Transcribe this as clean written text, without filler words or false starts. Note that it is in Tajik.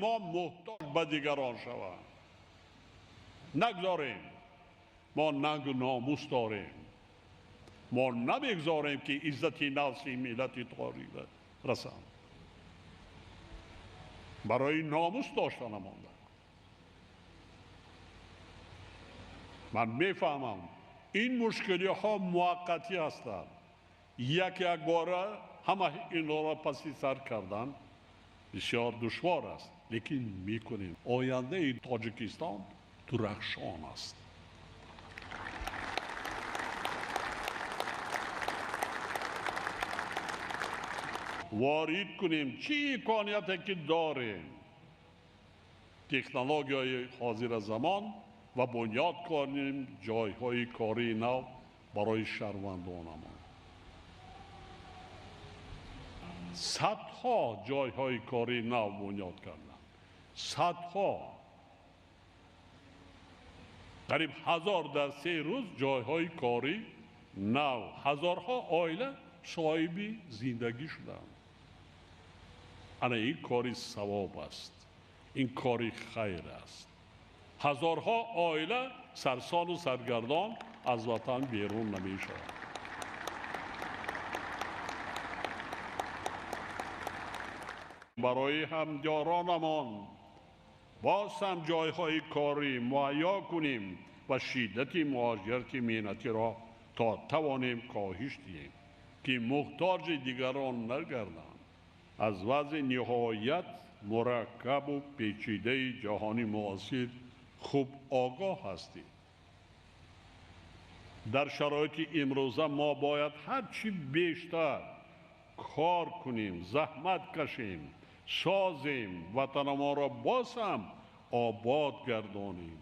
Мо муҳтоҷ ба дигарон шаванд. Нагзорем. Мо нангу номус дорем. Мо намегзорем, ки иззати нафси миллати тоҷик расанд. Барои номус доштанамон. Ман мефаҳмам, ин мушкилиҳо муваққатӣ ҳастанд. Як якбора ҳама инҳоро паси сар кардан бисёр душвор аст, лекин мекунем. Ояндаи Тоҷикистон дурахшон аст. Ворид кунем чӣ имконияте ки дорем, технологияи ҳозира замон, ва бунёд кунем ҷойҳои кории нав барои шаҳрвандонамон. Садҳо ҷойҳои кории нав бунёд карданд, садҳо, қариб 1000 дар 3 рӯз ҷойҳои кори нав, ҳазорҳо оила соҳиби зиндагӣ шуданд. Ана ин кори савоб аст, ин кори хайр аст. Ҳазорҳо оила сарсону саргардон аз ватан берун намешаванд. Барои ҳамдиёронамон боз ҳам ҷойҳои корӣ муҳайё кунем ва шиддати муҳоҷирати меҳнатиро то тавонем коҳиш диҳем, ки муҳтоҷи дигарон нагарданд. Аз вазъи ниҳоят мураккабу печидаи ҷаҳони муосир хуб огоҳ ҳастем. Дар шароити имрӯза мо бояд ҳарчи бештар кор кунем, заҳмат кашем, созем, ватанамонро боз ҳам обод гардонем.